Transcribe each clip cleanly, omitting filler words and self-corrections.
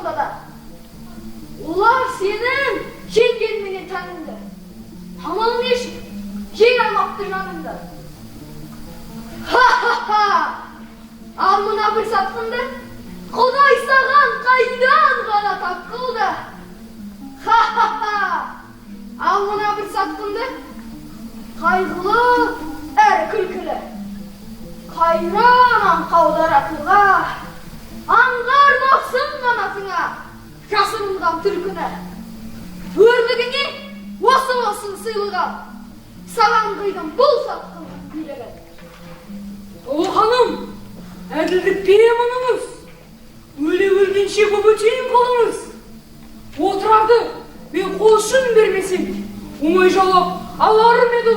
сонда да. Олар сенің жеңгенменен тәніңді. Амал нешік, жеңе алмапты жаныңды. Ха-ха-ха! Ал мына бір сатқынды Құдай саған қайдан ғана тапқылды? Ха-ха-ха! Ал мына бір сатқынды қайғылы әрі күлкілі. Қайран аңқау дара тұлға, аңғармапсың қанатыңа жасырынған түлкіні. Өрлігіңе осы болсын сыйлығым, саған қидым бұл сатқынның билігін. Ұлы ханым, әділдік пе мұныңыз? Өле өлгенше көп өтейін қолыңыз. Отырарды мен қол ұшын бермесем, оңай жаулап алар ма еді?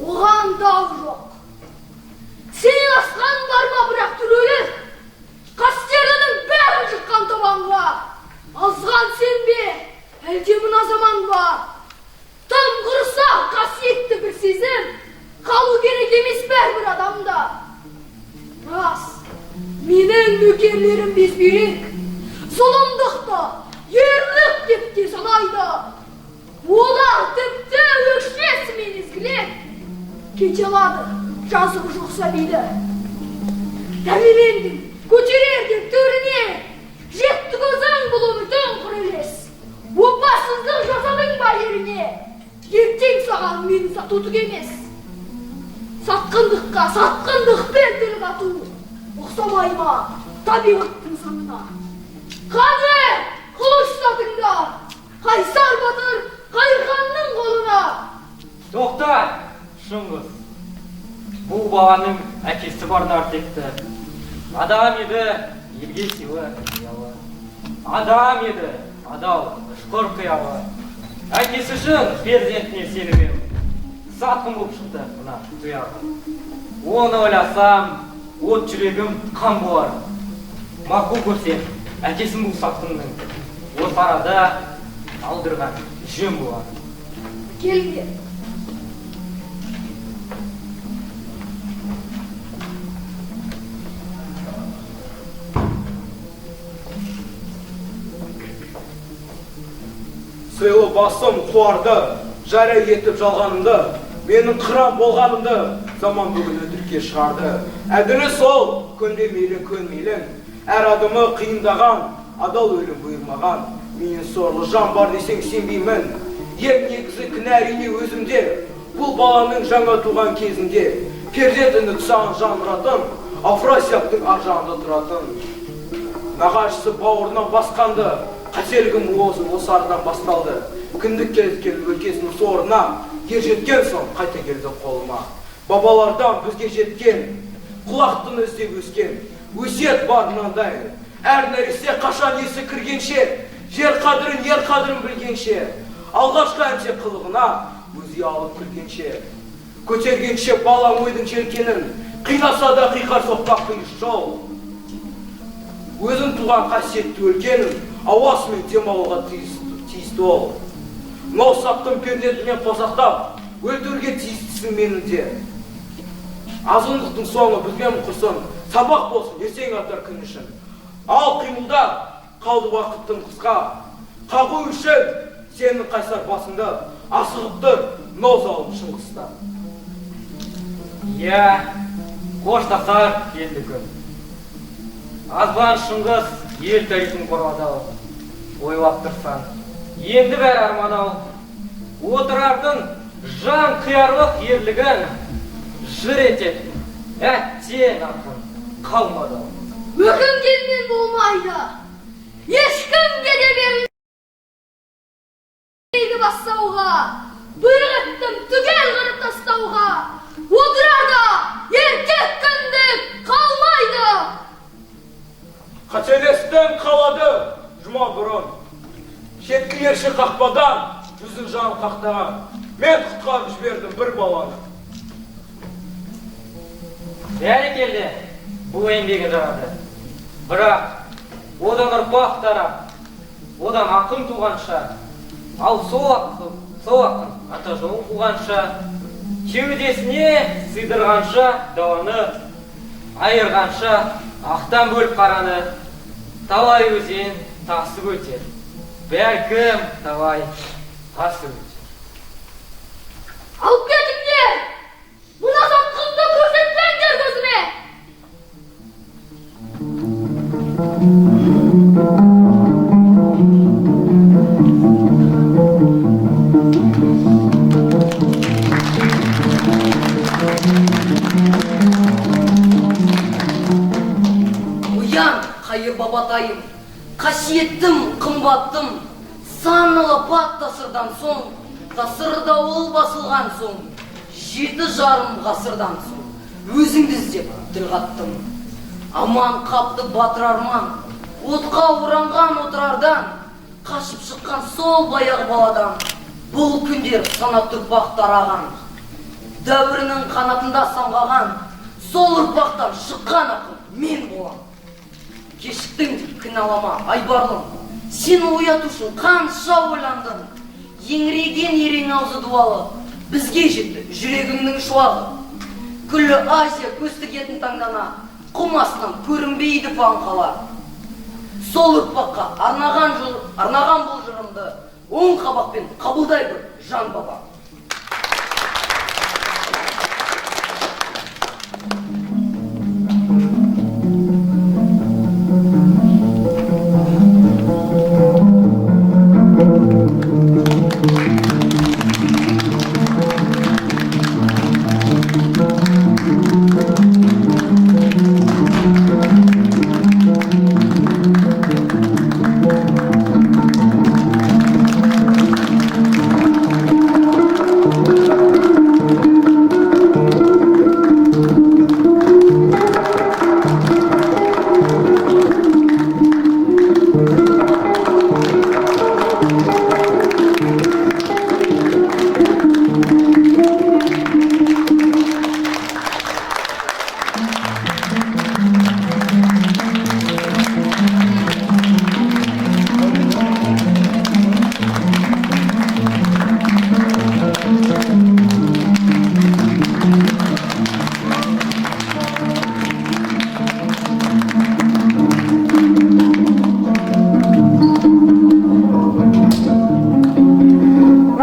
Оған дау жоқ. Сенен асқан бар ма бірақ төрелік? Қастерлінің бәрін жыққан табанға. Азған сен бе, әлде мына заман ба? Тым құрыса қасиетті бір сезім қалу керек емес бәрбір адамда. Рас, менің нөкерлерім безбүйрек, зұлымдықты ерлік деп те санайды. Олар тіпті өкшесімен езгілеп кете алады жазығы жоқ сәбиді. Дәмелендің, көтерер деп төріне, жетті көзің бұл өмірдің құр елес. Опасыздық жасадың ба еріңе, ертең саған мені сату түк емес. Сатқындыққа сатқындықпен тіл қату ұқсамай ма табиғаттың заңына? Қане, қылыш сатыңдар, қайсар батыр Қайырханның қолына. Тоқта, Шыңғыс. Бұл баланың әкесі бар текті. Адам еді, елге сыйлы ұялы. Адам еді, адал, ұшқыр қиялы. Әкесі үшін перзентіне сеніп, сатқын болып шықты мына тұяғы. Оны ойласам, от жүрегім қан болар. Мақұл көрсем, әкесін бұл сатқынның осы арада алдырған жөн болар. Келіңдер. Сыйлы басым қуарды, жария етіп жалғанымды, менің қыран болғанымды заман бүгін өтірікке шығарды. Әділі сол, көнбе мейлің, көнмейлің, әр адымы қиындаған, адал өлім бұйырмаған. Менен сорлы жан бар десең сенбеймін. Ең негізі кінә әрине өзімде. Бұл баланың жаңа туған кезінде перзентімді тұсаған жан ұратын, Афрасиаптың ар жағында тұратын. Нағашысы бауырынан басқанды, қателігім осы арадан басталды. Кіндік келіскен өлкесінің сорына, ер жеткен соң қайта келді қолыма. Бабалардан бізге жеткен, құлақтың іздеп өскен, өсиет бар мынандай. Әр нәресте қашан есі кіргенше, жер қадірін, ер қадірін білгенше, алғашқы әмсе қылығына өзі алып күлгенше, көтергенше балам ойдың желкенін, қинаса да қиқар соқпақ қиыс жол. Өзің туған қасиетті өлкенің ауасымен демалуға тиісті ол. Мынау сатқын перзентімен қосақтап, өлтіруге тиістісің мені де. Азғындықтың соңы бізбен құрсын, сабақ болсын ертең атар күн үшін. Ал қимылда қалды уақыттың қысқа, қағу үшін сенің қайсар басыңды асығып тұр мынау залым Шыңғыста. Иә, қоштасар келді күн. Азбан Шыңғыс ел тарихын қорлады-ау. Ойлап тұрсаң, енді бәрі арман-ау. Отырардың жан қиярлық ерлігін жыр ететін әттең ақын қалмады-ау. Өкінгенмен болмайды. Ешкімге де берілмейді бастауға. Бұйрық еттім түгел қырып тастауға. Отырарда еркек кіндік қалмайды. Қателестің қалады жұма бұрын. Шеткі ерші қақпадан жүзін жан қақтаған. Мен құтқарып жібердім бір баланы. Бәрекелді, бұл еңбегі жарады. Бірақ одан ұрпақ тарап, одан ақын туғанша, ал сол ақын ата жолын қуғанша, кеудесіне сыйдырғанша даланы, айырғанша ақтан бөліп қараны, Талай өзен тасып өтер, бәлкім талай ғасыр өтер. Алып кетіңдер! Мына сатқынды көрсетпеңдер көзіме! Оян, қайыр бабатайым, қасиеттім, қымбаттым, сан алапат тасырдан соң, тасыр дауыл басылған соң, 7,5 ғасырдан соң, өзіңді іздеп тіл қаттым. Аман қапты батыр арман, отқа оранған отырардан, қашып шыққан сол баяғы баладан, бұл күндер санатты ұрпақ тараған. Дәуірінің қанатында самғаған, сол ұрпақтан шыққан ақын мен болам. Кешіктің деп кінәлама, айбарлым, сені ояту үшін қанша ойландым. Еңіреген ерең аузы дуалы, бізге жетті жүрегіңнің шуағы. Күллі Азия көз тігетін таңдана, құм астынан көрінбейді паң қала. Сол ұрпаққа арнаған бұл жырымды оң қабақпен қабылдай көр, жан баба.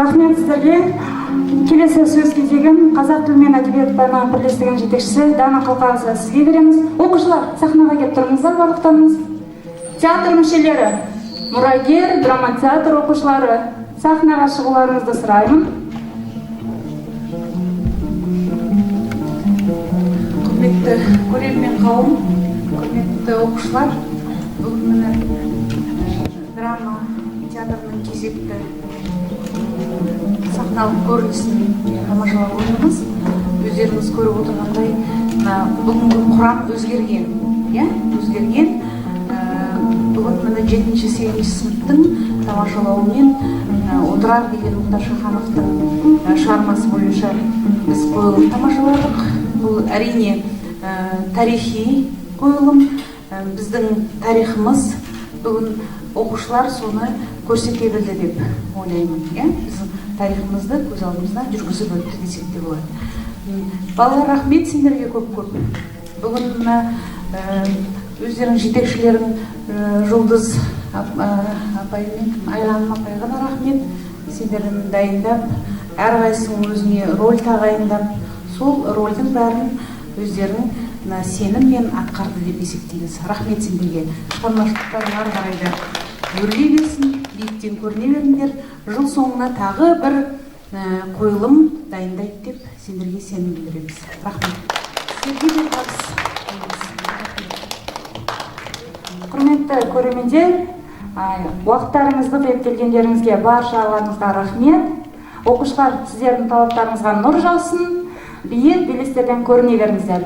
Рахмет сіздерге. Келесі сөз кезегін қазақ тілі мен әдебиет пәні бірлестігінің жетекшісі Дана Қалқанқызы сізге береміз. Оқушылар, сахнаға келіп тұрыңыздар барлықтарыңыз. Театр мүшелері, мұрагер, драма театр оқушылары, сахнаға шығуларыңызды сұраймын. Құрметті көрермен қауым, құрметті оқушылар, бүгін міне драма театрының кезекті сахналық көрінісін тамашалап отырмыз. Өздеріңіз көріп отырғандай, мына бүгінгі құрам өзгерген, иә, өзгерген. Бүгін міне 7-ші, 8-ші сыныптың тамашалауымен Отырар деген Мұхтар Шахановтың шығармасы бойынша біз қойылым тамашаладық. Бұл әрине тарихи қойылым, біздің тарихымыз. Бүгін оқушылар соны көрсете білді деп ойлаймын, иә? Біздің тарихымызды көз алдымыздан жүргізіп өтті десек те болады. Балалар, рахмет сендерге көп-көп. Бүгін мына өздерің жетекшілерің Жұлдыз апай мен Айғаным апайға да рахмет. Сендердің дайындап, әрқайсың өзіне роль тағайындап, сол рольдің бәрін өздерің мына сеніммен атқарды деп есептейміз. Рахмет сендерге. Шығармашылықтарың ары қарай да өрлей берсін, биіктен көріне беріңдер. Жыл соңына тағы бір қойылым дайындайды деп сендерге сенім білдіреміз. Рахмет. Сіздерге де табыс. Құрметті көрермендер, уақыттарыңызды қиып келгендеріңізге баршаларыңызға рахмет. Оқушылар, сіздердің талаптарыңызға нұр жаусын, биік белестерден көріне беріңіздер.